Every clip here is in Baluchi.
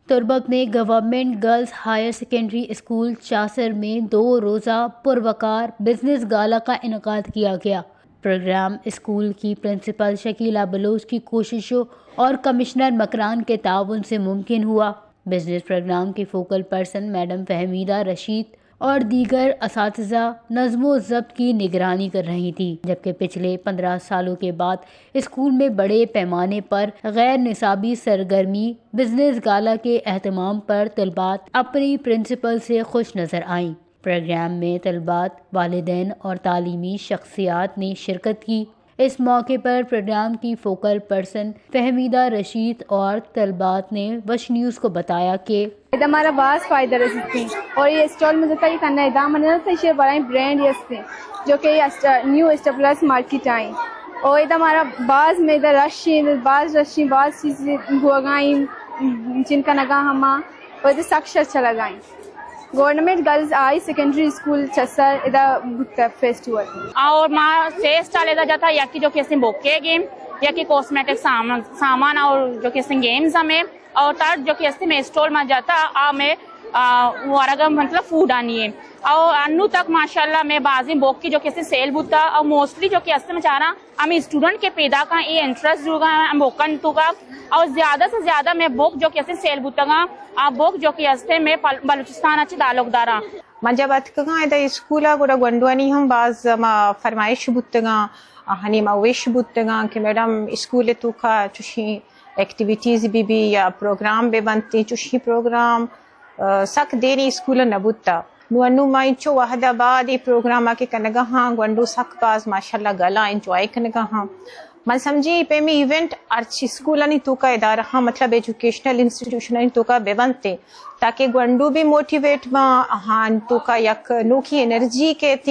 تربت میں government girls higher secondary school Chasar میں دو روزہ پروقار بزنس گالا کا انعقاد کیا گیا۔ پروگرام اسکول کی پرنسپل شکیلہ بلوچ کی کوششوں اور کمشنر مکران کے تعاون سے ممکن ہوا۔ بزنس پروگرام کی فوکل پرسن میڈم فہمیدہ رشید اور دیگر اساتذہ نظم و ضبط کی نگرانی کر رہی تھیں، جبکہ پچھلے پندرہ سالوں کے بعد اسکول میں بڑے پیمانے پر غیر نصابی سرگرمی بزنس گالا کے اہتمام پر طلبات اپنی پرنسپل سے خوش نظر آئیں۔ پروگرام میں طلبات، والدین اور تعلیمی شخصیات نے شرکت کی۔ اس موقع پر پروگرام کی فوکل پرسن فہمیدہ رشید اور طلبات نے وش نیوز کو بتایا کہ ادا مارا باز فائدہ رسیتیں اور یہ اسٹال مجھے تئی کننا ادا من نہ تھا، یہ برائیں برانڈ یہ استے جو کہ یہ اسٹ-، نیو اسٹیپلرز مارکیٹ آئیں اور ادا مارا باز میں ادا رش ہیں، باز رش ہیں، باز چیز گوگائیں جن کا نگاہ ہما اور ادا سک شر چلا گائیں۔ Government girls high secondary school چسر ادا بوتہ فیسٹیول۔ اور ما سے اسٹال ادا جتا، یکی جو کہ اسیں بوکے گیم، یکی کاسمیٹک سامان، سامان اور جو کہ اسیں گیمز ہمیں، اور تھرڈ جو کہ اسیں میں اسٹال ما جتا، آ میں، آ، ورگا مطلب فوڈ آنی ہے۔ اور انو تک ماشاءاللہ میں بازیں بوکی جو کہ اسیں سیل بوتا، اور موسٹلی جو کہ اسیں میں چاہنا ہمیں اسٹوڈنٹ کے پیدا کا یہ انٹرسٹ جو گا ہم بوکن تو گا، اور زیادہ سے زیادہ میں بوک جو کہ اسیں سیل بوتا گا، آ بوک جو کہ اسیں میں پل-، بلوچستان اچ تعلق دارا۔ من جب اتکگاں ادا اسکول ء گڑا گونڈوانی ہم باز ما فرمائش بوتگاں، آہانی ما وش بوتگاں کہ میڈم اسکول ء توکا چوشیں ایکٹیویٹیز بہ بی یا پروگرام بہ بنت، چوشیں پروگرام، آ، سک دیری اسکول ء نہ بوتا۔ نو انو ما انچو وہد ء بعد اے پروگرام ء کہ کنگا ہاں، گونڈو سک باز ماشاءاللہ گل ء انجوائے کنگا ہاں۔ من سمجھی پیمی ایونٹ ہرچ اسکولانی توکا، ادارہاں، مطلب ایجوکیشنل انسٹیٹیوشنانی توکا بہ بنت، تاکہ گونڈو بھی موٹیویٹ باں، آہان توکا یک نوکی انرجی کیت،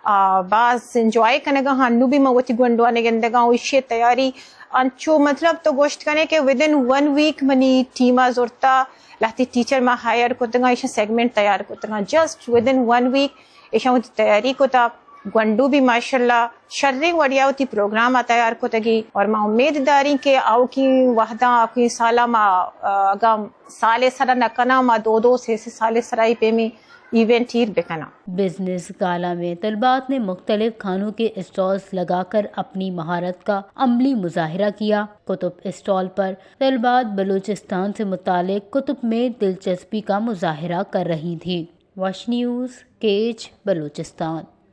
آ، باز انجوائے کنگا ہاں۔ نو بھی من وتی گونڈوانے گندگاں و ایشی تیاری انچو، مطلب تو گوشت کنے کہ ودن ون ویک منی ٹیما زرتا، لہتی ٹیچر ما ہائر کتگاں، ایشاں سیگمنٹ تیار کتگاں، جسٹ ودن ون ویک ایشاں وتی تیاری کتا۔ گونڈو بھی ماشاءاللہ شریں وڑیا وتی پروگرام ء تیار کتگی اور ما امید داریں کہ آؤکیں وہداں، آؤکیں سالاں ما، آ، اگاں سال ء سرا نہ کناں، ما دو دو سے سے سال ء سرا ای پیمی ایونٹ ایر بکناں۔ بزنس گالا میں طلبات نے مختلف کھانوں کے اسٹالز لگا کر اپنی مہارت کا عملی مظاہرہ کیا۔ کتب اسٹال پر طلبات بلوچستان سے متعلق کتب میں دلچسپی کا مظاہرہ کر رہی تھیں۔ وش نیوز، کیچ، بلوچستان۔